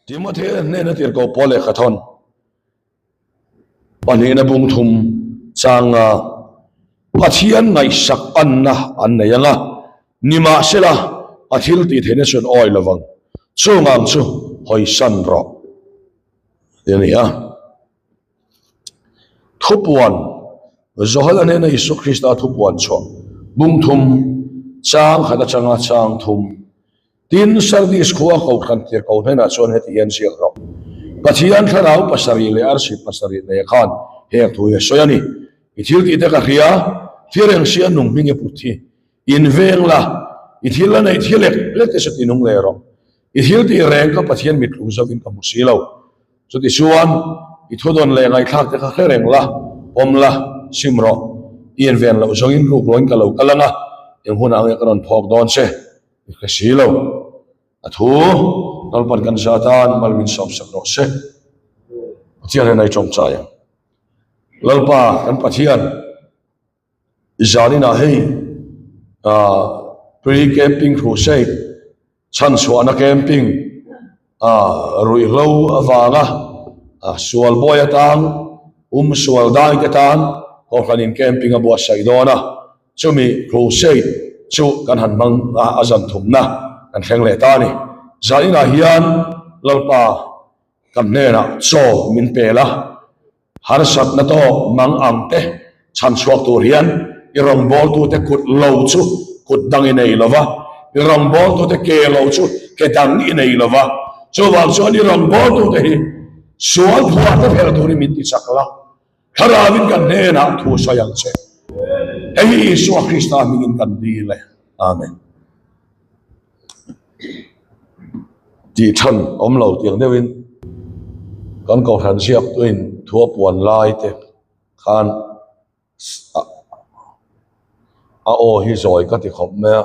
Timothea hnena tirhkoh pawl lehkha thawn pahnihna bung thum changa Pathian ngaihsak anna an nei ang a, nimahsela a thil tih theihna chuan awi lovang, chung ang chu hawisan rawh ti a ni a. Thupuan, Johana hnena Isua Krista thupuan chhuah bung thum chang khat atanga chang thum Tin, Sardis khua kohhran tirhkoh hnenah chuan heti hian ziak rawh, Pathian thlarau pasarih leh arsi pasarih nei khan heng thu hi a sawi a ni. I thil tih te ka hria, thil reng sia nung hming i put hi. In veng la, i thil la neih thil lek lek te chu ti nung leh rawh. I thil tih reng ka Pathian mit tlung zauhin ka hmu si lo. Chutichuan, i thudawn leh ngaihthlak te kha hre reng la, pawm la, sim rawh. I inven loh zawngin ruk ruain ka lo kal ang a, eng hunah nge ka rawn phawk dawn che? I hre si lo. A thu, Lalpan kan za tan mal min sawmsak rawh se. Pathian hian a i tawngtai ang. Lalpa kan Pathian, i zaninah hei pre-camping crusade, chhanchhuahna camping, ruihhlo avanga sual bawi atan, um sual daite tan Kohhranin camping a buatsaih dawn a. Chumi crusade chu kan han hmang a, a zan thumna kan thleng leh ta a ni. Zaninah hian Lalpa kan hnenah chaw min pel a, harsatna tawk mang ang te chhan chhuak tur hian i rawngbawltute kut lo chu kut dang i nei lo va, i rawngbawltute ke lo chu ke dang i nei lo va. Chuvang chuan i rawngbawltute hi sual phuar te phelh turin min tichak la. Thlarauin kan hnenah thu sawi ang che. Hei hi Isua Krista hmingin kan dil e. Amen. Tih than awm lo tiang deuhin kan kohhran ziak tuin thu a puan lai te khan A aw hi zawi ka ti khawp mai a,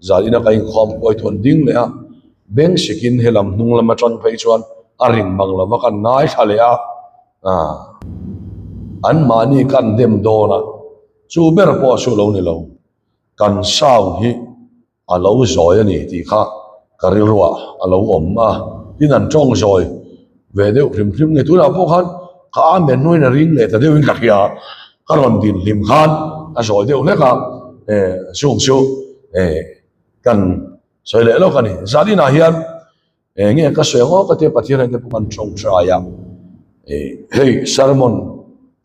zan ina ka inkhawm kuai thawn ding leh a, beng sikin helam hnung lam atang phei chuan a ring mang lo va kan ngaithla leh a, anmahni kan dem dawn a, chu ber pawh chu lo ni lo, kan sound hi a lo zawi a ni tih kha ka rilruah a lo awm a, tin an tawng zawi ve deuh hrim hrim nge tunah pawh khan ka amen hnuaiin a ring leh ta deuhin ka hria a, ka rawn din hlim khan a zawi deuh hlek a, eh chung chu eh kan sawi leh lawk a ni. Zaninah hian eng nge ka sawi ang aw ka tia Pathian hnenah te pawh kan tawngtai a, eh hei sermon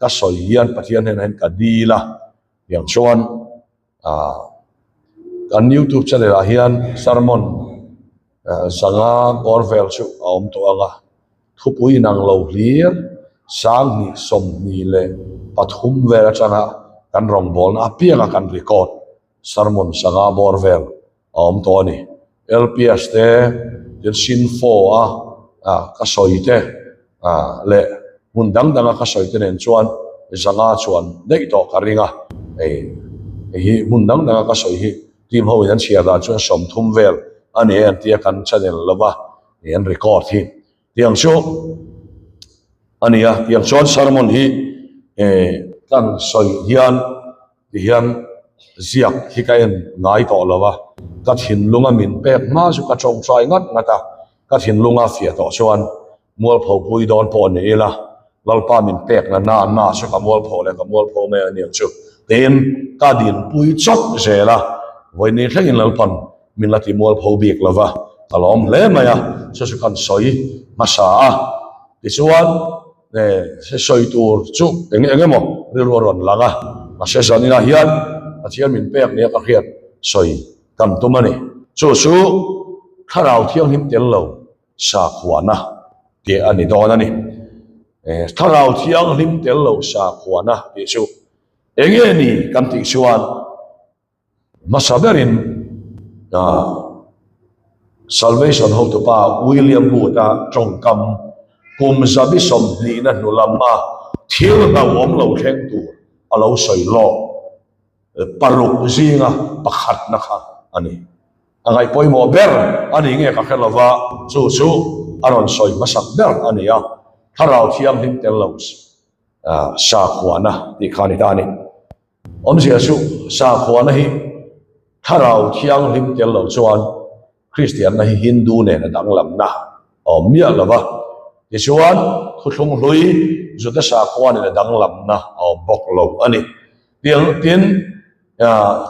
ka sawi hian Pathian hnenah hian ka dil a, tiang chuan Ah kan youtube channel ah hian sermon zanga bawr vel chu a awm tawh ang a, thupui inang lo hlir sanghnih 23 vel atanga kan rawngbawlna apianga kan record sermon zanga bawr vel a awm tawh a ni. LPS te tin Sinfo a ka sawi te leh hmun dang danga ka sawi te nen chuan zanga chuan daih tawh ka ring a, hei hi hmun dang danga ka sawi hi team ho in an chhiar dan chuan 30 vel a ni e an tia kan channel lova an record hi tiang chu a ni a, tiang chuan sermon hi kan sawi hian Tihian ziak hi ka en ngai tawh lo a, ka thinlunga min pek hma chu ka tawngtai ngat ngat a, ka thinlunga fiah tawh chuan mualpho pui dawn pawh ni ila, Lalpa min pek na na na chu ka mualpho leh ka mualpho mai a niang chu tiin ka dinpui chawp zel a, vawiin thlengin Lalpan min la ti mualpho bik lo va, ka lawm hle mai a, chu chu kan sawi hmasa a, tichuan. He sawi tur chu eng eng emaw rilru a rawn lang a, mahse zaninah hian Pathian min pek nia ka hriat sawi kan tum a ni. Chu chu Thlarau Thianghlim tel lo sakhuana tih a ni dawn a ni. Thlarau Thianghlim tel lo sakhuana tih chu eng nge ni kan tih chuan, Hmasa berin Salvation hotupa William Booth-a tawngkam kum zabi sawmhnihna hnu lama thil hlauhawm lo thleng tur a lo sawi lawk paruk zinga pakhatna kha a ni. A ngaih pawimawh ber a ni nge ka hre lova, chu chu a rawn sawi hmasak ber a ni a, Thlarau Thianghlim tel lo sakhuana tih kha a ni ta a ni. Awmzia chu sakhuana hi Thlarau Thianghlim tel lo chuan Kristianna hi Hindu nen a danglamna a awm miah lo va. Tichuan, thuthlung hlui Juda sakhua nena danglamna a awm bawk lo a ni. Tiang tin,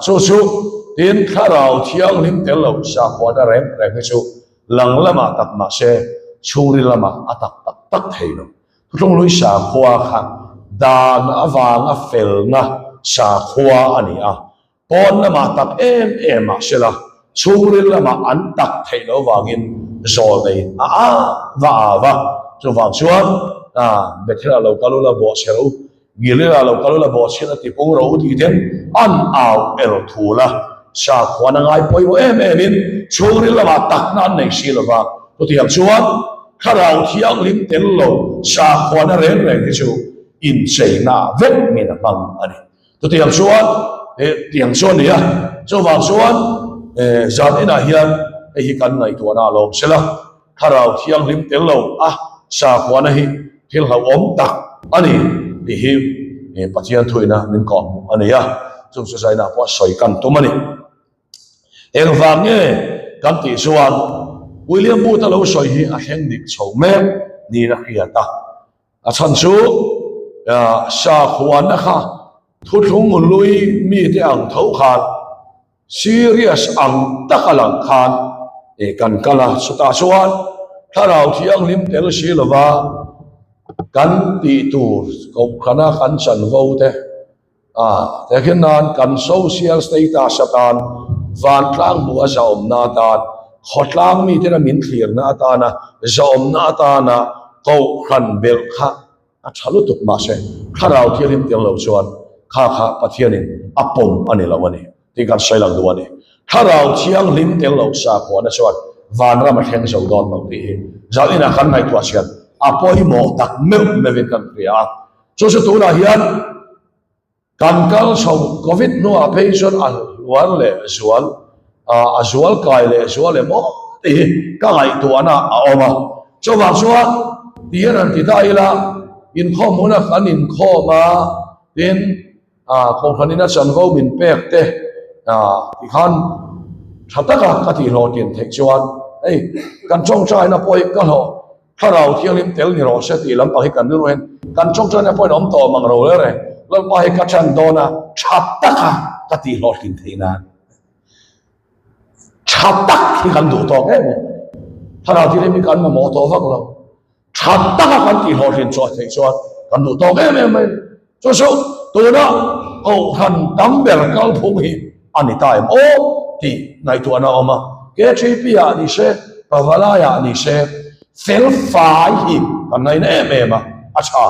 chu chu tin thlarau thianghlim tel lo sakhuana reng reng hi chu lang lamah tak mah se chhungril lamah a tak tak tak thei lo. Thuthlung hlui sakhua kha dan avanga felna sakhua a ni a, Pawn lamah tak em em ah sela, chhungril lamah an tak theih loh vangin zawlnei a au va au a. Chuvang chuan, Bethel-ah lo kal ula bawhchhe rawh u, Gilead-ah lo kal ula bawhchhiat a tipung rawh u tih ten an au el thul a. Sakhuan a ngai pawimawh em emin chhungril lamah takna an nei si lo va. Chutiang chuan Thlarau Thianghlim tel lo sakhuana reng reng hi chu incheina vek min a hmang a ni. Chutiang chuan tiang chu a ni a, chuvang chuan zan inah hian hei hi kan ngaihtuahna a lawm sela, Thlarau Thianghlim tel lo a sakhuana hi thil hlauhawm tak a ni tih hi Pathian thuina min kawhhmuh a ni a, chung chu zainah pawh sawi kan tum a ni. Engvang nge kan tih chuan William Booth-a lo sawi hi a thleng dik chho mek niin a hriat a. A chhan chu sakhuana kha thuthlung hlui mite ang tho khan serious ang tak a lang khan kan kal a, chutah chuan Thlarau Thianghlim tel si lova kan tih tur kohhrana kan chanvo te A, tehkhin nan kan social status atan, vantlang hmuh a zahawmna atan, khawtlang mitena min thlirna atana zahawmna atana kohhran belh kha a tha lutuk mahse thlarau thianghlim tel lo chuan kha kha Pathianin a pawm a ni lo a ni tih kan sawi lang duh a ni. Thlarau thianghlim tel lo sakhuana chuan vanram a thleng zo dawn lo tih hi zalina kan ngaihtuah chhiat a pawimawh tak meuh meuhin kan hria a. Chu chu tunah hian kan kal chho Covid hnuah phei chuan a hluar leh zual, a zual kai leh zual em aw tih hi ka ngaihtuahna a awm a. Chuvang chuan ti hian han ti ta ila, inkhawm huna kan inkhawm a, tin kohhranin a chanvo min pek te tikhan tha taka ka tihhlawhtlin theih chuan hei kan tawngtaina pawh hi ka hlawh Thlarau Thianghlim tel ni rawh se tih lampang hi kan rilru hian kan tawngtaina pawhin awm tawh mang ro le reng. Lalpa hi ka chan dawn a, tha taka ka tih hlawhtlin theih nan. Tha tak hi kan duh tawk em em. Thlarau Thianghlim hi kan mamawh tawh vak lo. Tha taka kan tih hlawhtlin chhuah theih chuan kan duh tawk em em mai. Chu chu tuna Kohhran tam ber kalphung hi a ni ta em aw tih ngaihtuahna a awm a. KTP ah ni se, Pavalai ah ni se, fel fai hi kan ngaina em em a, a tha.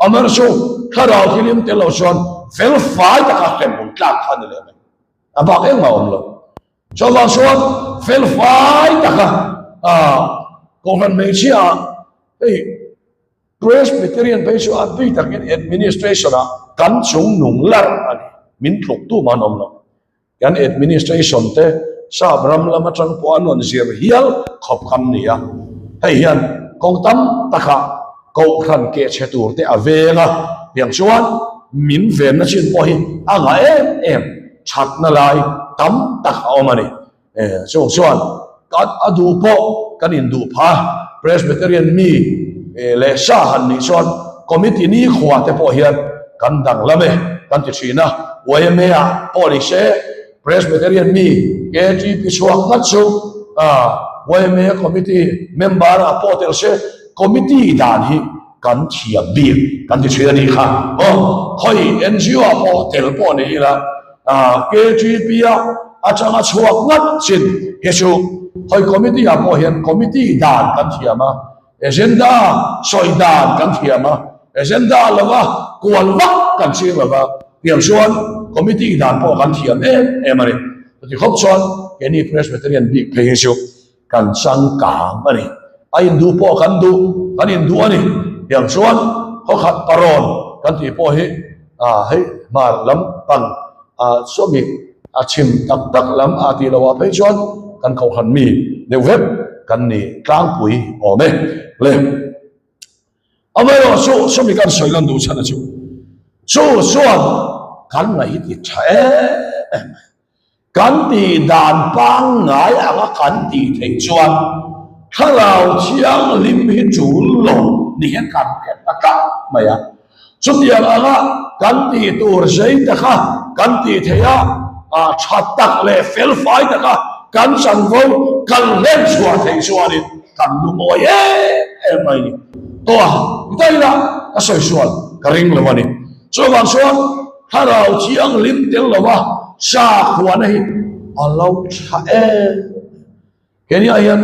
Amaherawh chu thlarau thilim tel lo chuan fel fai taka hremhmun tlak kha a ni leh mai. A bak engmah a awm lo. Chuvang chuan fel fai taka Kohhran hmeichhia ah hei Presbyterian phei chu a tui takin administration ah kan chung nung larh a ni, min tluk tu mah an awm lo. Kan administration te sap ram lam atang pawh an rawn zir hial khawp kan ni a, hei hian kawng tam takah kohhran keh chhe tur te a veng a, tiang chuan min venna chin pawh hi a ngah em em thatna lai tam tak a awm a ni. Chung chuan kan a duh pawh kan induh phah a, Presbyterian mi leh sa han nih chuan committee nikhua te pawh hian kan danglam e kan ti thin a, yma ah pawh ni se Presbyterian mi KTP chhuak ngat chu yma committee member ah pawh tel se committee dan hi kan thiam bik kan ti thin a nih kha aw, khawi NGO ah pawh tel pawh ni ila. KTP a atanga chhuak ngat chin hi chu khawi committee ah pawh hian committee dan kan thiam a, agenda sawi dan kan thiam a, agenda lova kual vak kan ching lova tiang chuan committee dan pawh kan thiam em em a ni. Chuti khawp chuan keini Presbyterian bik phei hi chu Kan changkang a ni. A induh pawh kan duh, kan induh a ni. Tiang chuan khawkhat parawn kan tih pawh hi hei hmar lam pang chawmi a chhim tak tak lam a tih loh ah phei chuan kan kohhran mi deuh vek kan ni tlangpui awm e. Le amaherawh chu chawmi kan sawi lan duh chhan a chu chu chuan kan ngaih hi ti tha em em mai. Kan tih dan pangngai anga kan tih theih chuan. Thlarau Thianghlim hi tul lo ni hian kan hre ta tlat mai a. Chutiang anga kan tih tur zei taka kan tih theih a, tha tak leh felfai taka kan chanvo kan hlen chhuah theih chuanin kan lungawi em em mai ni. Tawh a, daih la ka sawi sual ka ring lo a ni. Chuvang chuan Thlarau Thianghlim tel lova sakhuana hi a lo tha em. Kenya hian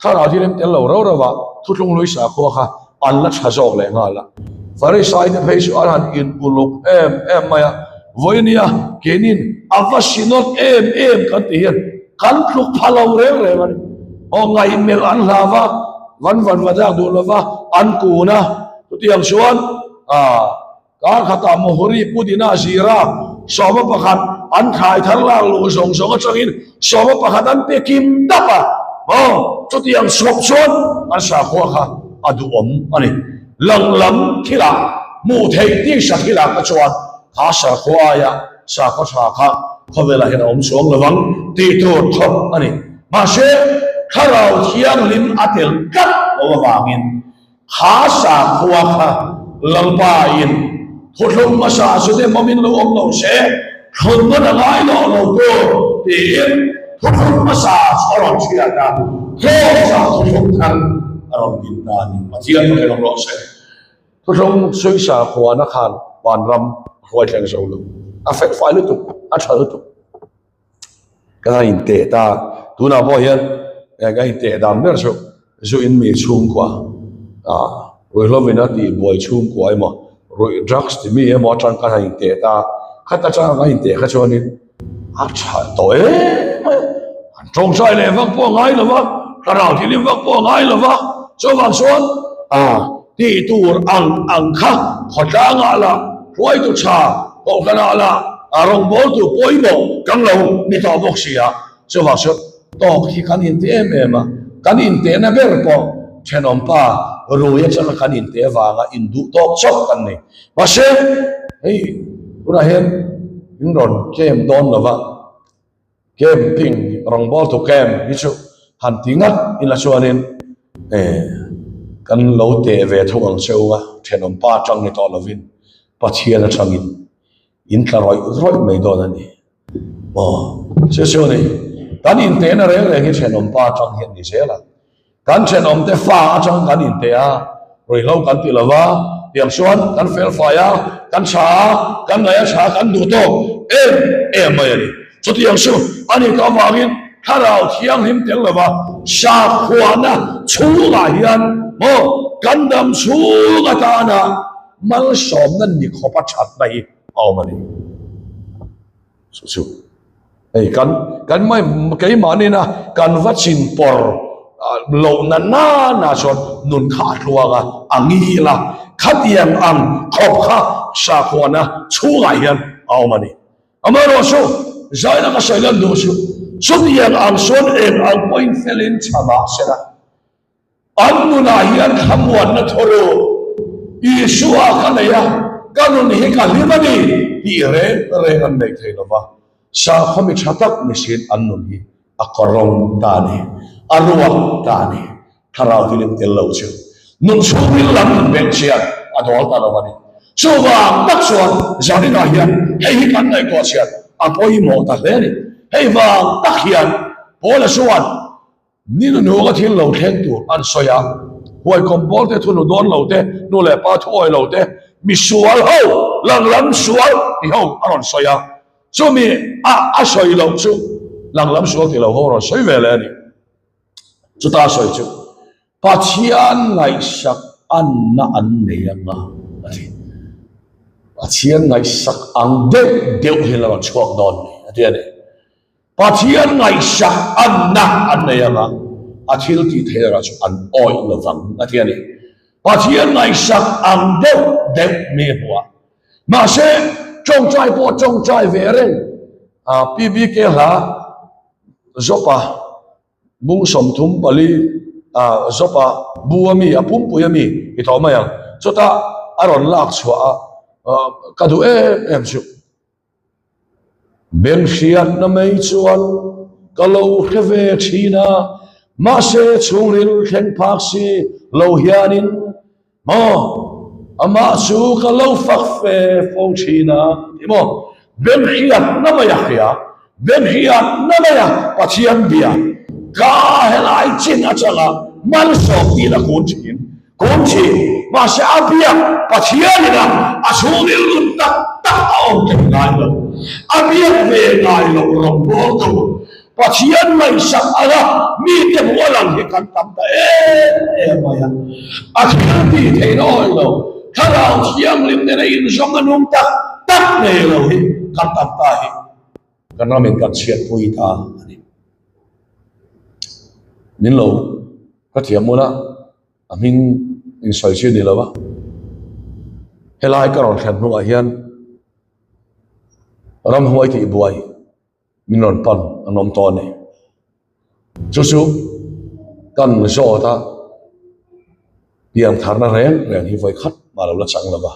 thlarau thilem tel lo rau rau a, thuthlung hlui sakhua kha an la tha zawk leh nghal a. Farisai te phei chu an han in uluk em em mai a, vawinia keinin a va sinawt em em kan tih hian kan tluk pha lo reng reng a ni. Aw ngaihmelh an hlau va, van van va dak duh lova an kun a, chutiang chuan ah. Kar khatah Mohuri Pudina zira sawma pakhat an thlai thar lak luh zawng zawng atangin sawma pakhat an pe kim dap a, maw? Chutiang chhawp chuan an sakhua kha a duhawm a ni. Lang lam thilah hmuh theih tisa thilah kha chuan kha sakhua aia sakhua tha kha khawvelah hian a awm chuang lo ang tih tur thawk a ni. Mahse, Thlarau Thianghlim a tel tlat lo avangin Kha sakhua kha Lalpa in thuthlung hmasa chu te mawmin lo awm lo se, thlun nawn a ngai lawh lo tur tiin thuthlung hmasa chu a rawn hriat a, tlawmsa thuthlung thar a rawn din ta a ni. Pathian pakin awm rawh se. Thuthlung sui sakhuana khan vanram a hruai thleng zo lo. A felfai lutuk, a tha lutuk. Ka han inteh ta, tunah pawh hian ka inteh dan ber chu zu in mi chhungkua ah ruihhlovin a tih buai chhungkua emaw ruih drugs ti mi emaw atang ka han inteh ta, khata tanga ka inteh kha chuanin a tha tawh em mai a, an tawngtai leh vak pawh a ngai lo va, thlarau thilim vak pawh a ngai lo va, chuvang chuan ah tih tur ang ang kha khawtlangah lah hruaitu tha kohhranah lah a rawngbawltu pawimawh kan lo ni tawh bawk si a, chuvang chu tawk hi kan inte em em a, kan intehna ber pawh thenawmpa rui atanga kan inte avanga induh tawk chauh kan ni. Mahse hei tunah hian min rawn kem dawn lova. Camping rawngbawltu camp hi chu han ti ngat ila chuanin eh kan lo teh ve thung ang che u a, thenawmpa atang ni tawh lovin Pathian atangin in tla rawih rawih mai dawn a ni. Aw chu chu a ni, kan intehna reng reng hi thenawmpa atang hian ni zel a. Kan thenawmte fa atang kan inteh a, ruihhlo kan ti lo va, tiang chuan kan felfai a, kan tha a, kan ngaih a tha a, kan duh tawk em em mai a ni. Chutiang chu a ni tawh avangin Thlarau Thianghlim tel lo va, sakhuana chhungah hian maw kan dam chhung atana malsawmna ni khawpa thatna hi a awm a ni. Chu chu hei kan kan mai keimahni na kan va chin pawr loh na nana chuan nun kha a tluang a, a ngil a, khatiang ang khawp kha sakhuana chhungah hian a awm a ni. Amaherawh chu zaina ka sawi lan duh chu chutiang ang chuan eng ang pawhin felin tha mah sela, An nunah hian thlamuanna thawruk Isua ka nei a, ka nun hi ka hlim a ni tih reng reng an nei thei lo va. Sakhaw mi tha tak mihring an nun hi a kawrawng ta a ni, a ruak ta a ni. Thlarau thilim tel lo chu nun chhungril lam inbengchhiat a dawl ta lo a ni. Chuvang tak chuan zaninah hian hei hi kan ngaihtuah chhiat a pawimawh ta hle a ni. Hei vang tak hian Paula chuan Ni nunuanga thil lo thleng tur an sawi a, huaikawm pawl te, thunu dawn lo te, nu leh pa thu awi lo te, misual ho, lang lam sual ti ho a rawn sawi a, chumi a a sawi loh chu lang lam sual ti lo ho a rawn sawi ve leh a ni. Chuta a sawi chu Pathian ngaihsak anna an nei anga a ti. Pathian ngaihsak ang deuh deuh hi la rawn chhuak dawn ni a ti a ni. Pathian ngaihsak anna an nei anga a thil tih theih erawh chu an awih lo vang a ti a ni. Pathian ngaihsak ang deuh deuh mi a hmu a. Mahse, tawngtai pawh tawngtai ve reng a PBK hla Zopa bung 34 a Zopa bu a mi a pumpui a mi ti tawh mai ang. Chutah a rawn lak chhuah a ka duh em em chu. Beng hriatna mai chuan ka lo hre ve thin a. Mahse chhungril thleng phak si lo hianin maw amah chu ka lo fak fe fo thin a ti maw? Benhriatna mai a hria, benhriatna mai a Pathian bia ka helai chin atanga malsawm tiin a kun thin, kun thin. Mahse a biak Pathianin a a chhungril nun tak tak a awm thei ngai lo, a biak ve ngai loh rawngbawltu Pathian ngaihsak anga mite hmuh a lang hi kan tam ta em em mai a. A thil tih theihna awih lo, Thlarau Thianghlim nena inzawm a nung tak tak nei lo hi kan tam ta hi kan ramin kan chhiatpui ta a ni. Min lo ka thiam hmuna a hming insawi chi a ni lo va, helai ka rawn thlen hnuah hian ramhuai tih buai min rawn pan an awm tawh a ni. Chu chu kan zawt a, piantharna reng reng hi vawi khat mah lo la chang lo va,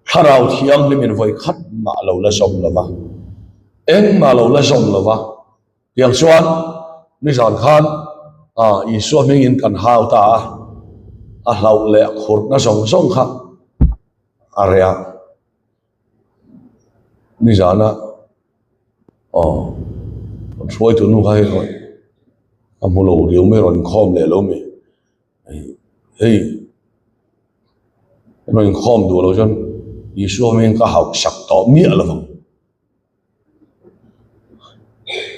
Thlarau Thianghlimin vawi khat mah lo la zawm lo va, engmah lo la zawm lo va, tiang chuan nizan khan Isua hmingin kan hau ta a, a hlauh leh khurhna zawng zawng kha a reh a. Nizana aw kan hruaitu nu kha hei rawn ka hmu lo riau mai rawn inkhawm leh lo mi hei rawn inkhawm duh lo chuan Isua hming ka hauh sak tawh miah lo vang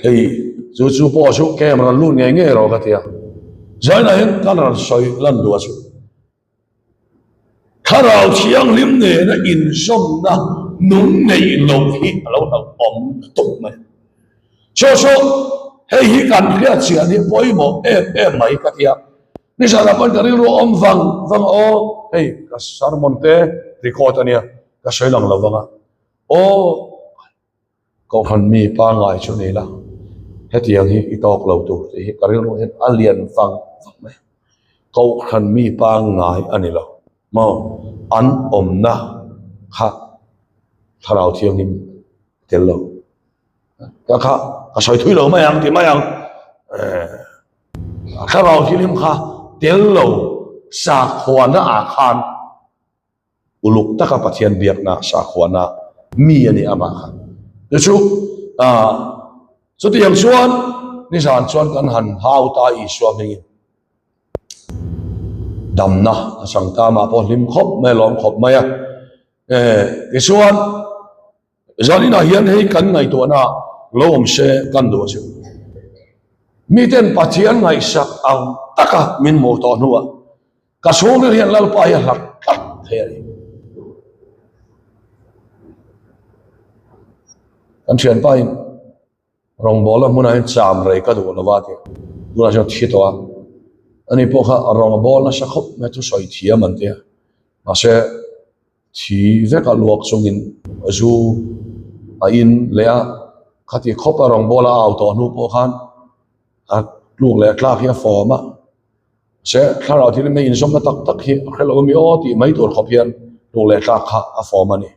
hei chu chu pawh chu camp rawn lut ngei ngei rawh ka ti a zainah hian kan rawn sawi lan duh a chu. Thlarau Thianghlim nena inzawmna nung neih loh hi a lo hlauhawm lutuk mai. Chu chu hei hi kan hriat chian hi pawimawh em em mai ka ti a. Nizanah pawn ka rilru a awm vang vang aw, hei ka sermon te record a nia, ka sawi lang lo vang a, aw. Kohhran mi pangngai chu ni la, hetiang hi i tawk lo tur tih hi ka rilru hian a lian vang vang mai. Kohhran mi pangngai a ni lo maw? An awmna kha Thlarau Thianghlim tel lo. Ka kha ka sawi thui lo mai ang ti mai ang. Thlarau Thianghlim kha tel lo sakhuana ah khan Uluk taka Pathian biakna sakhuana mi a ni amah kha. Chu chu ah chutiang chuan nizan chuan kan han hau ta Isua hmingin damna a chang ta mah pawh hlim khawp mai a lawm khawp mai a. Eh tichuan zaninah hian hei kan ngaihtuahna lo awm se kan duh a chu. Miten Pathian ngaihsak ang taka min hmuh tawh hnuah Ka chhungril hian Lalpa hi a hlat tlat thei a ni. Kan thianpa in rawngbawlna hmunah hian cham rei ka duh lova tih tunah chuan thi tawh a. Ani pawh kha rawng a bawl nasa khawp mai thusawi thiam an tia. Mahse thi vek a luak chungin zu a in leh a, khati khawp a rawngbawl a au tawh hnu pawh khan a tluk leh tlak hi a fawm a. Se thlarau thil mai inzawmna tak tak hi a hre lo ami aw tih mai tur khawp hian tluk leh tlak kha a fawm a ni.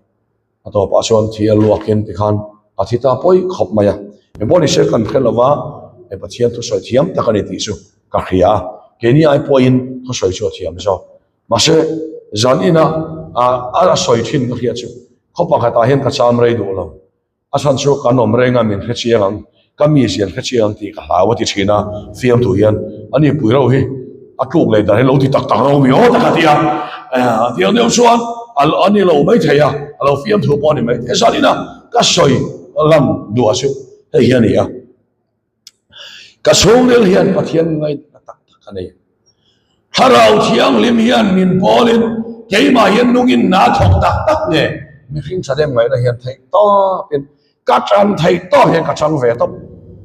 A tawpah chuan thi a luakin tikhan a thi ta pawi khawp mai a. Engpawh ni se kan hre lo va, he Pathian thusawi thiam tak a ni tih chu ka hria a, keini ai pawhin thusawi chu a thiam zawk. Mahse zan ina a sawi thin ka hriat chu khaw pakhatah hian ka cham rei duh lo. A chhan chu kan awm reng a, min hre chiang ang, ka mi zian hre chiang ang tih ka hlau a ti thin a, fiamtu hian a ni pui reuh hi a tluk leh dan hi lo ti tak tak reuh mi aw tak a ti a, a ti ang deuh chuan a ni lo mai thei a, a lo fiamthu pawh a ni mai thei. Zanin a ka sawi lam duah chu hei hi a ni a. Ka chhungril hian Pathian ngaihna tak tak a nei. Thlarau Thianghlim hian min pawlin keimah hian nungin na thawk tak tak nge mihring thahnem ngaihna hian theih tawpin ka tan theih tawp hian ka chang ve tawp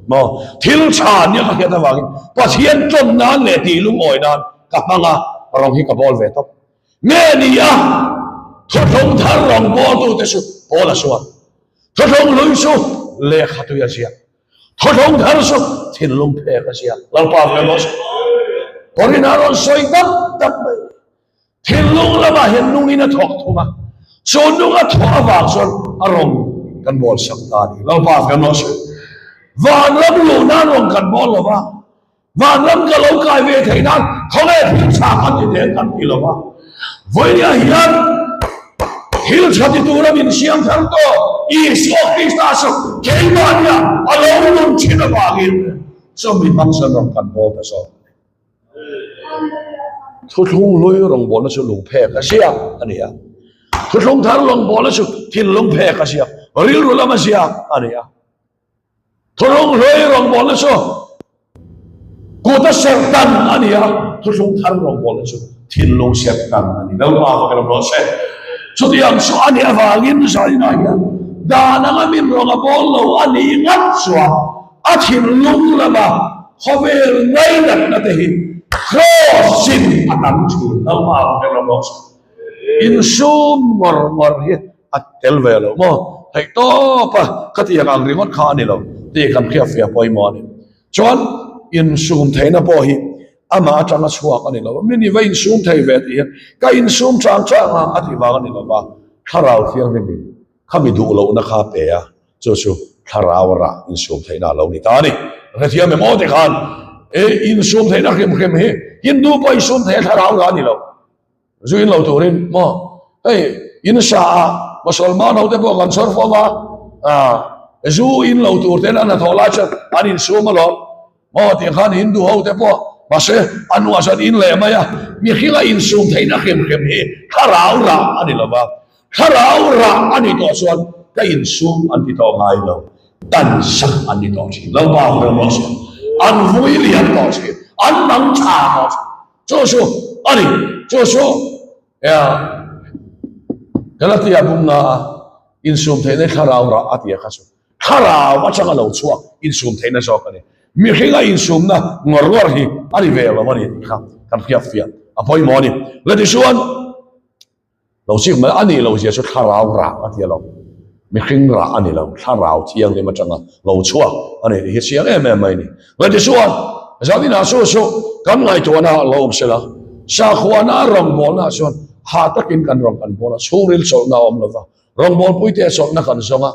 maw? Thil tha nia ka hriat avangin Pathian tawn nan leh tih lungawi nan ka hmang a, rawng hi ka bawl ve tawp. Nge ni a, thuthlung thar rawng bawltute chu Paul a sual, thuthlung hlui chu lehkha tui a ziak. Thawhlawng thar chu thinlung phek a ziak. Lalpa ka rawn sawi. Korin a rawn sawi dap dap mai. Thinlung lamah hian nungin a thawk thung a. Chu nung a thawh avang chuan a rawng kan bawl sak ta a ni. Lalpa ka rawn sawi. Van lam luh nan rawng kan bawl lo va. Vanram ka lo kai ve theih nan khawnge thil tha kan ti teh kan ti lo va. Vawinia hian thil tha ti tura min siam thar tawh Isua Krista chu keimahnia a lo nun thin avangin chumi hmang chuan rawn kan bawl ta zawk a ni. Thuthlung hlui rawngbawlna chu lungphek a ziak a ni a. Thuthlung thar rawngbawlna chu thinlung phek a ziak, rilru lam a ziak a ni a. Thuthlung hlui rawngbawlna chu kut a serh tan a ni a, thuthlung thar rawngbawlna chu thinlung serh tan a ni. Lalpa fak lam rawh se. Chutiang chu a nih avangin Zainah hian dan anga min rawn a bawl lo a nih ngat chuan a thinlung lama khawvel ngainatna te hi Kraws-in a tam thin. Lalpa fak lam rawh se. Insum ngawr ngawr hi a tel ve lo maw? Theih tawp a, khatiang ang ringawt kha a ni lo tih kan hriatfiah pawimawh a ni. Chuan insum theihna pawh hi amah atanga chhuak a ni lo. Mi ni va insum thei ve tih hian ka insum chang chang a a tih vang a ni lo va, Thlarau Thianghlimin khami duh lohna kha a pe a, chu chu Thlarau rah insum theihna a lo ni ta a ni. Hrethiam em aw tikhan e insum theihna hrim hrim hi Hindu pawh insum thei a Thlarau rah a ni lo. Zu in lo turin maw hei in sa a Mosolman ho te pawh kan chhawr fo va ah zu in lo tur ten an hnathawh lai chuan an insum alawm maw tiang khan Hindu ho te pawh mahse a hnuah chuan in leh mai a mihringa insum theihna hrim hrim hi thlarau rah a ni lova thlarau rah a nih tawh chuan ka insum an ti tawh ngai lo tan sak an ni tawh thin Lalpa ber rawh se an vui lian tawh thin an mang tha tawh thin. Chu chu a ni, chu chu Galatia bumna a insum theihna thlarau rah a tia kha chu thlarau atanga lo chhuak insum theihna zawk a ni. Mihringa insumna ngawr ngawr hi a ni ve lo a ni tih kha kan hriatfiah a pawimawh a ni. Latichuan. Lo chik mai a nih loh zia chu thlarau rah a ti a lo. Mihring rah a ni lo, thlarau thianghlim atanga lo chhuak a ni tih hi chiang em em mai a ni. Latichuan, zaninah chu chu kan ngaihtuahna lo awm sela, sakhuana rawngbawlna chuan hah takin kan rawn kan bawl a, chhungril chawlhna a awm lova, rawngbawlpuite chawlhna kan zawng a,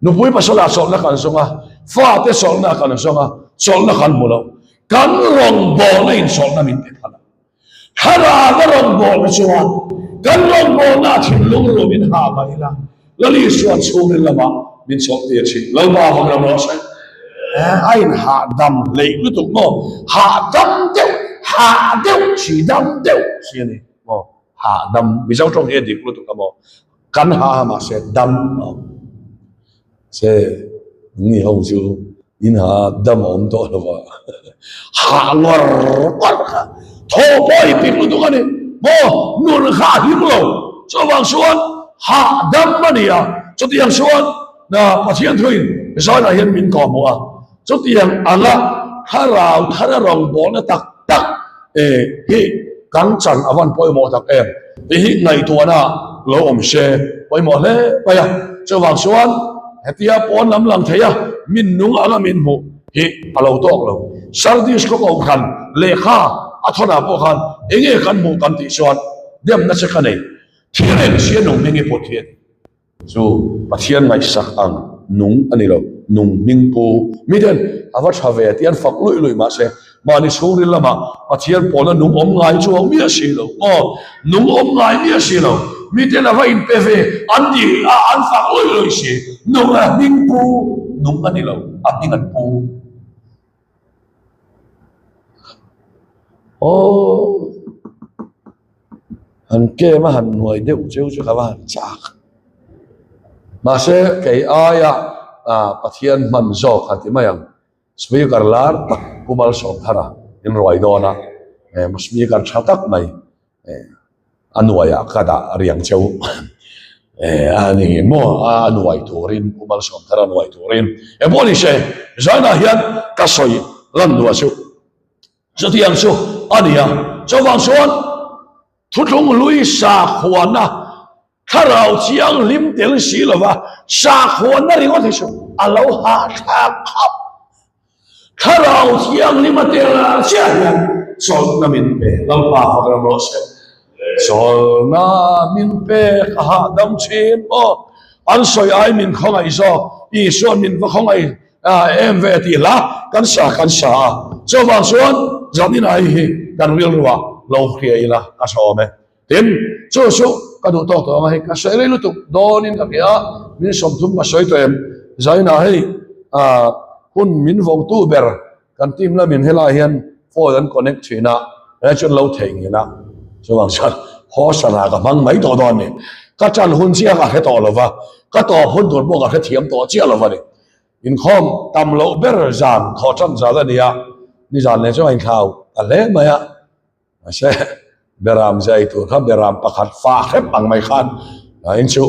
nupui pasala chawlhna kan zawng a, fate chawlhna kan zawng a, chawlhna kan hmu lo. Kan rawngbawlna in chawlhna min pe phal a. Thlarau a rawngbawlna chuan kan rawngbawlna a thinlung rum in ha mah ila, Lal Isua chhungril lamah min chawlh tir thin. Lalpa vang ram rawh se. A in hahdam hleih lutuk maw? Hahdam deuh, hah deuh si, dam deuh si a ni maw? Hahdam, Mizo tawng hi a dik lutuk a maw? Kan ha ha mahse dam a awm. Se ni ho chu in ha dam a awm tawh lo va, hah ngawr ngawr kha thaw pawh i pik lutuk a ni maw, nun kha a hlim lo. Chuvang chuan hah dam a ni a, chutiang chuan Pathian thuin zanah hian min kawhhmuh a. Chutiang anga thlarau thara rawngbawlna tak tak hi kan chan a van pawimawh tak em tih hi ngaihtuahna lo awm se pawimawh hle mai a. Chuvang chuan hetia pawn lam lang thei a min nung anga min hmuh hi a lo tawk lo. Sardis khaw kohhran lehkha a thawnah pawh khan enge kan hmuh kan tih chuan demna che ka nei. Thil engchhia nung hming i put hi a ti. Chu Pathian ngaihsak ang nung a ni lo, nung hming pu. Miten a va tha ve tih an fak luih luih mahse mahni chhungril lamah Pathian pawlna nung awm ngai chu a awm miah si lo. Aw, nung awm ngai miah si lo. Miten a va inpe ve an ti a, an fak luih luih si. Nung a hming pu nung a ni lo, a hming an pu. Aw. Han kem a han nuai deuh cheu chu ka va han chak. Mahse kei aia Pathian hman zawk han ti mai ang. Speaker lar tak Pu Malsawmthara in ruai dawn a, speaker tha tak mai a nuaiah ka dah riang cheu a ni maw a nuai turin Pu Malsawmthara nuai turin. Engpawh ni se zainah hian ka sawi lan duah chu. Chutiang chu a ni a, chuvang chuan thuthlung hlui sakhuana thlarau thianghlim tel si lova sakhuana ringawt hi chu a lo hahthlak khawp. Thlarau thianghlim a tel chiah hian chawlhna min pe, Lalpa fak ram rawh se. Chawlhna min pek a hahdam thin maw? An sawi ai min khawngaih zawk, Isuan min va khawngaih. A em ve tih hla kan sa kan sa a. Chuvang chuan zanin ah hei hi kan rilru ah lo hria ila a tha awm e. Tin, chu chu ka duh tawk tawh ang a, hei ka sawi rei lutuk dawnin ka hria a, min 30 ka sawi tawh em? Zainah hei ah hun min vawngtu ber kan team lamin helaiah hian phone an connect thin a, helai chu an lo theihnghilh a, chuvang chuan haw sana ka hmang mai tawh dawn a ni. Ka tan hun chiah ka hre tawh lo va, ka tawp hun tur pawh ka hrethiam tawh chiah lo va ni. Inkhawm tam loh ber zan thawh tan zan a ni a, nizan leh chu a inthlau ta hle mai a. Mahse, Beram zai tur kha Beram pakhat fa hrep ang mai khan in chu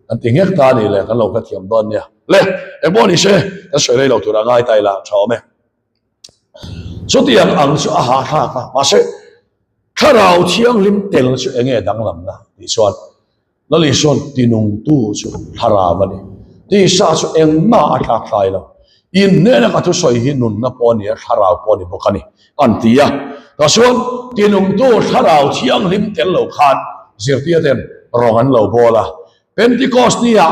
kan ti nghek ta a nih le, kan lo hrethiam dawn nia. Le, engpawh ni se, kan sawi rei lo tur a ngai ta ila tha awm e. Chutiang ang chu a hahthlak a, mahse, Thlarau Thianghlim tel chu enge danglamna tih chuan Lali sawn tinungtu chu thlarau a ni. Tisa chu engmah a tlak hlai lo. In hnena ka thusawi hi nunna pawh a ni a, thlarau pawh a ni bawk a ni, an ti a. Tah chuan tinungtu thlarau thianghlim tel lo khan zirtir ten rawng an lo bawl a. Pentecost niah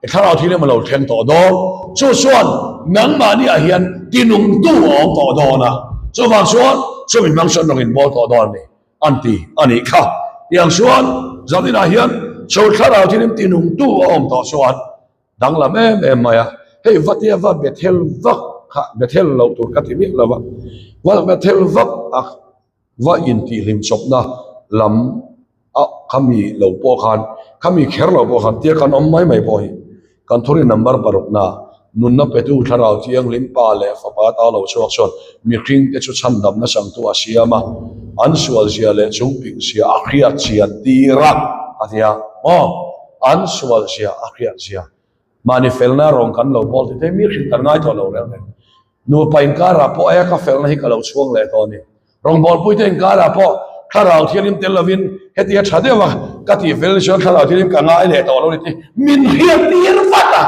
i thlarau thianghlim a lo thleng tawh dawn. Chu chuan nangmahniah hian tinungtu a awm tawh dawn a. Chuvang chuan chumi hmang chuan rawng in bawl tawh dawn a ni. An ti a nih kha. Tiang chuan zaninah hian chho thlarau thilin tinungtu a awm tawh chuan danglam em em mai a. Hei vatia va Bethel vak kha Bethel loh tur ka ti miah lo va, va Bethel vak a va intihhlim chawpna lam a khami lo pawh khan khami kher lo pawh khan tia kan awm mai mai pawh hi Kan thurin number parukna, Nunna petu Thlarau Thianghlim Pa leh Fapa ta lo chhuak chuan mihringte chu chhandamna changtu a siam a, an sualzia leh chungpingzia a hriat chian tir a, a ti a. Maw? An sualzia a hriat zia. Mahni felna rawng kan lo bawl tite mi hrilh kan ngai tawh lo reng reng. Nupa inkarah pawh aia ka felna hi ka lo chhuang leh tawh a ni. Rawngbawlpuite inkarah pawh Thlarau Thianghlim tel lovin hetia tha deuh a ka tih fel chuan Thlarau Thianghlim ka ngai leh tawh lo ni tih min hriattir vat a.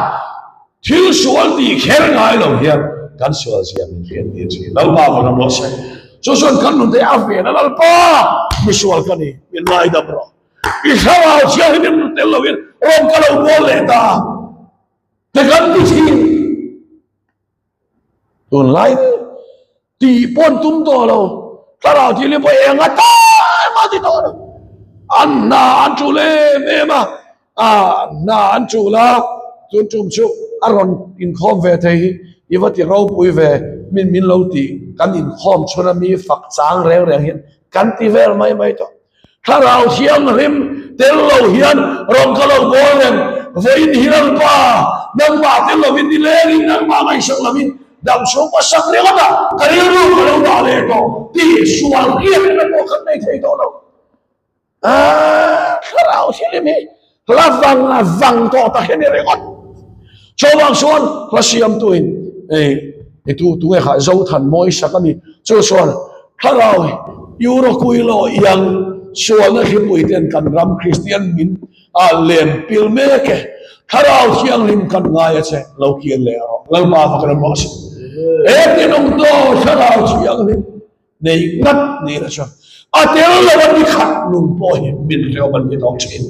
Thil sual tih kher ngai lo hian kan sual zia min hriattir thin. Lalpa va ram rawh se. Chu chuan kan nunte a ven a, Lalpa misual ka ni, min ngaidam rawh. I Thlarau Thianghlim tel lovin rawn ka lo bawl leh ta te kan ti thin. Tunlai tih pawh an tum tawh lo, thlarau thil hi pawh eng atan a ti tawh lo. An hna an tul em em a, a hna an tul a, tun tum chu a rawn inkhawm ve thei hi i va ti ropui ve, min min lo tih kan inkhawm chhun a mi fak chang reng reng hian kan ti vel mai mai tawh. Thlarau Thianghlim tel lo hian rawn ka lo bawl reng. Vawiin hi Lalpa, nangmah tel lovin ni lengin nangmah ngaihsak lovin damchhung ka sak ringawt a, ka rilru ka lo dah leh tawh tih sual hriatna pawh kan nei thei tawh lo. Aaa, Thlarau Thianghlim hi hla vang a vang tawh tak hi a ni ringawt. Chuvang chuan hla siamtuin ei i tu tunge kha Zothan mawi sak a ni. Chu chuan Thlarau Euro Kuilo iang sualna hlipui ten kan ram Kristian min a len pil mek e. Thlarau Thianghlim kan ngai a che lo kir leh rawh. Lalpa va kan rawh se. He tinungto Thlarau Thianghlim nei ngat ni la chuan a tel lo a ni khat nun pawh hi min hrehawm an ti tawk thin.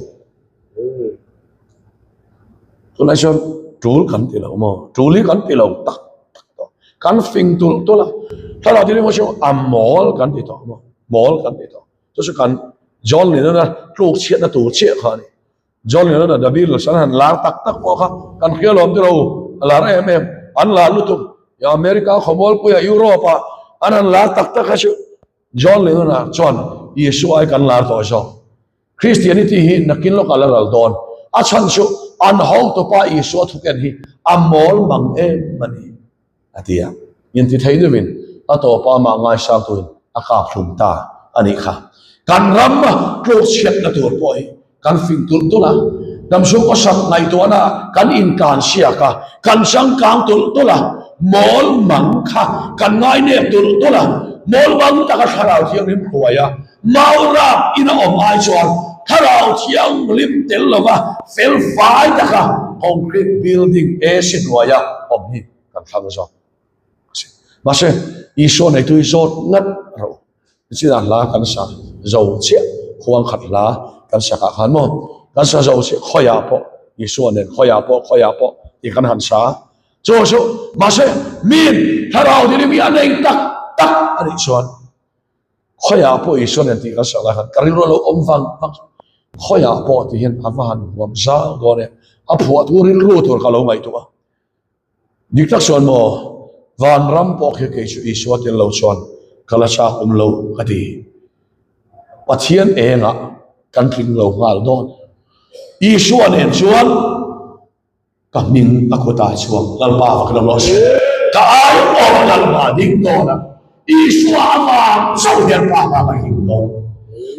Tunlai chuan tul kan ti lo maw? Tul hi kan ti lo tak tak tawh. Kan fing tulh tulh a. Thlarau thil hi chu a mawl kan ti tawh maw? Mawl kan ti tawh. Chu chu kan John Lennon-a tluk chhiatna tur chiah kha a ni. John Lennon-a The Beatles an han lar tak tak pawh kha kan hria lawm ti lo. A lar em em. An lar lutuk. America khawmualpuia Europe-ah an han lar tak tak kha chu John Lennon-a chuan Isua ai kan lar tawh zawk. Christianity hi nakin lawkah la ral dawn. A chhan chu an hotupa Isua thuken hi a mawl mang em a ni, a ti a. Inti thei deuhin a tawpa amah ngaisangtuin a kap hlum ta a nih kha. Kan ram tluk chhiatna tur pawh hi kan fing tulh tulh a, damchhung kawsak ngaihtuahna kan inkan siak a, kan changkang tulh tulh a, mawl mang kha kan ngainep tulh tulh a, mawl mang taka thlarau thianghlim hruai a, Mau rap in a awm ai chuan Thlarau Thianghlim tel lova fel fai taka concrete building AC hnuaia awm hi kan thlang zawk a si. Mahse, Isua neitu hi zawt ngat rawh u. Nichinah hla kan sa zo chiah, khuang khat hla kan sakah khan maw kan sa zo chiah, khawiah pawh Isua nen khawiah pawh khawiah pawh tih kan han sa. Chu chu mahse, min Thlarau Thianghlim hi a nei tak tak. tak a nih chuan khawiah pawh Isua nen tih kan sawi lai khan ka rilru a lo awm vang vang khawiah pawh tih hian a va han huam zau dawn e a phuahtu rilru tur ka lo ngaihtuah a. Dik tak chuan maw, vanram pawh khi kei chu Isua tel lo chuan ka la chak awm lo ka ti. Pathian engah kan tling lo nghal dawn. Isua nen chuan ka hming a kutah chuang Lalpa fak lo rawh se. Ka ai awm Lalpa ding dawn a, Isua avang chauh hian Pa hma ka hlim dawn.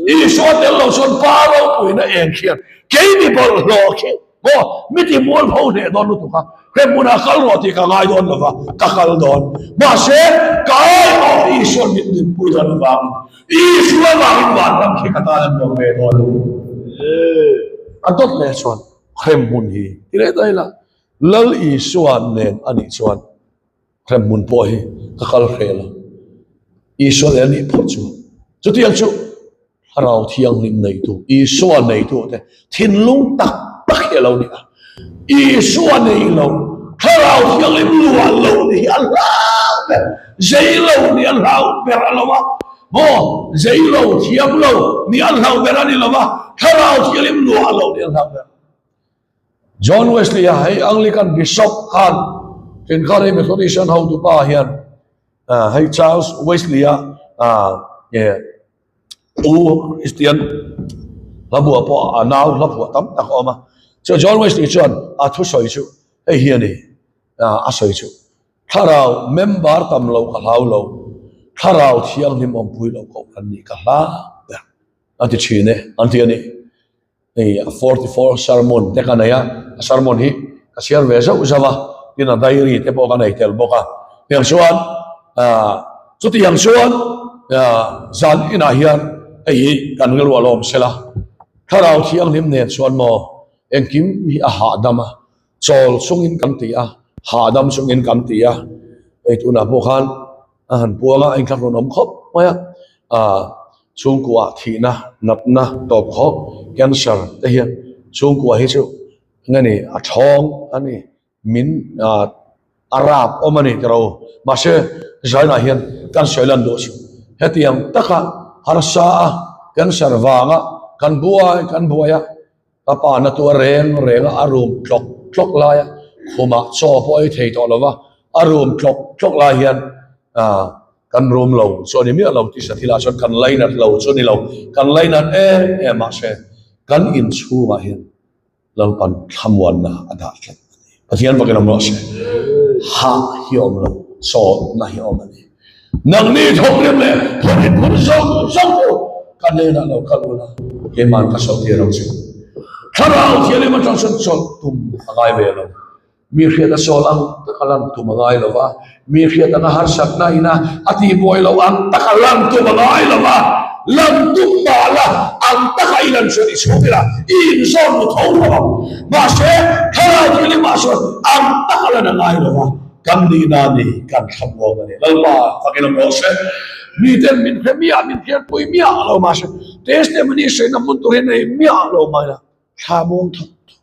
Isua tel lo chuan Pa ropuina eng khian kei mi bawlhhlawh khi Maw, mi ti mual pho hneh dawn lutuk a, he hmunah kal rawh tih ka ngai dawn lova, ka kal dawn. Mahse, ka aiawh Isua'n min nunpui dawn avangin, Isua vangin vanram khi ka tan a nuam ve dawn a ni. A dawt leh chuan hremhmun hi ti leh daih la, Lal Isua nen a nih chuan hremhmun pawh hi ka kal hreh lo. Isua nen a nih phawt chuan chutiang chu Thlarau Thianghlim neitu, Isua neitu te thinlung tak tak hi a lo ni a. Isua nei lo, Thlarau Thianghlim luah lo ni hi a hlau ber, zei lo ni a hlau ber a lo a. Maw, zei lo, thiam lo ni a hlau ber a ni lo va, Thlarau Thianghlim luah lo ni a hlau ber. John Wesley a hei Anglican Bishop khan thenkhat hei Methodist an hotupa hian hei Charles Wesley a U Christian hla buah pawh a nau hla phuah tam tak a awm a. Chuan John Wesley chuan a thusawi chu hei hi a ni, a sawi chu thlarau member tam lo ka hlau lo, thlarau thianghlim awmpui lo koh kan nih ka hlau ber a ti thin e an ti a ni. Hei a 44 sermon te ka nei a, a sermon hi ka chhiar ve zauh zauh a, tin a diary te pawh ka nei tel bawk a. Tiang chuan ah chutiang chuan ah zan inah hian hei hi kan rilru a lawm sela, Thlarau Thianghlim nen chuan maw engkim hi a hahdam a, chawl chungin kan ti a, hahdam chungin kan ti a, hei tunah pawh khan a han puang a, a inthlak rawn awm khawp mai a, ah chhungkua thihna natna tawp khawp cancer te hian chhungkua hi chu eng a ni a thawng a ni min ah a rap awm a ni tiro mahse zainah hian kan sawi lan duh chu hetiang taka harsa a cancer vanga kan buai kan buai a. Ka pa na chu a reng reng a, a rum tlawk tlawk lai a, khumah chaw pawh ei thei tawh lo va, a rum tlawk tlawk lai hian ah kan rum lo chu a ni miah lo tisa thilah chuan kan lainat lo chu a ni lo, kan lainat em em mahse kan inchhungah hian Lalpan thlamuanna a dah tlat a ni. Pathian vakin awm rawh se. Hah hi a awm lo, chawlhna hi a awm a ni. Nangni thawkrim leh phawrhin phur zawng zawng chu ka hnenah lo kal ula, keima'n ka sawi tir ang che. Thlarau Thianghlim atang chuan chawlh tum a ngai ve lo. Mi hriat a sawl ang taka lan tum a ngai lo va, mi hriat anga harsatna ina a tihbuai loh ang taka lan tum a ngai lo va, lan tum mah la ang taka i lan chuan i chhung ila i inzawn mu tho tho ang. Mahse, Thlarau Thianghlimah chuan ang taka lan a ngai lo va. Kan nihna a ni, kan thlamuang a ni. Lalpa fakin awm rawh se. Miten min hre miah, min hriatpui miah lo mahse, testimony sawiina hmun tur hi nei miah lo mai la, thlamuang thawk thawk.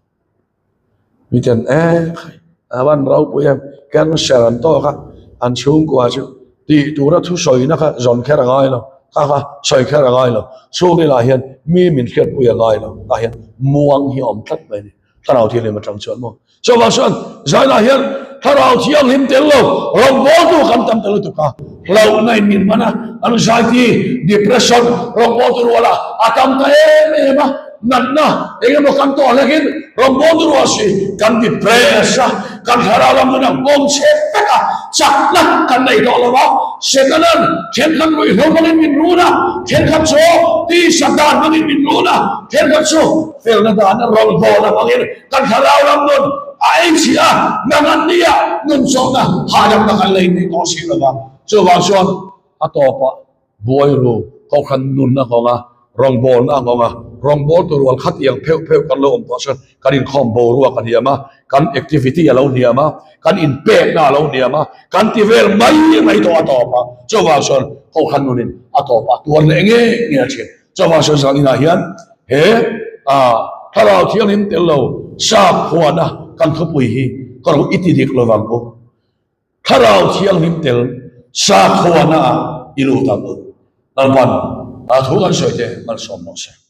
Miten e khai, a van ropui em, cancer an tawk a, an chhungkua chu tih tura thusawina kha zawn kher a ngai lo, kha kha sawi kher a ngai lo. Chhungril ah hian mi min hriatpui a ngai lo, tah hian muang hi a awm tlat mai a ni. Thlarau Thianghlim atang chuan maw? Chuvang chuan zainah hian Thlarau Thianghlim tel lo rawngbawltu kan tam ta lutuk a, hlauhna in min man a, anxiety, depression, rawngbawltu ruala a tam ta em em a, natna eng emaw kan tawh hlekin rawngbawltu rual si kan depress a, kan thlarau lam nun a nghawng chhe vek a, chakna kan nei tawh lo a, Setanan thenkhat ruihhlo hmangin min run a, thenkhat chu tisa dan hmangin min run a, thenkhat chu Felna dan a rawn hawn avangin kan thlarau lam nun a ei chhi a, nang an nia nun chawhna hahdamna kan lei nei tawh si lova. Chuvang chuan a tawpah buai ru kohhran nun a nghawng a, rawngbawlna a nghawng a, rawngbawltu rual khatiang pheuh pheuh kan lo awm tawh chuan kan inkhawm boruak a hniam a, kan activity a lo hniam a, kan inpekna a lo hniam a, kan ti vel mai mai tawh a tawpah. Chuvang chuan kohhran nunin a tawpah tuar leh nge nge a thin. Chuvang chuan zan inah hian he Thlarau Thianghlim tel lo sakhuana kan thupui hi ka rawh i ti dik lovang u. Thlarau Thianghlim tel. Sakhuana ah i lut ang u. Lalpan a thu kan sawi te malsawm rawh se.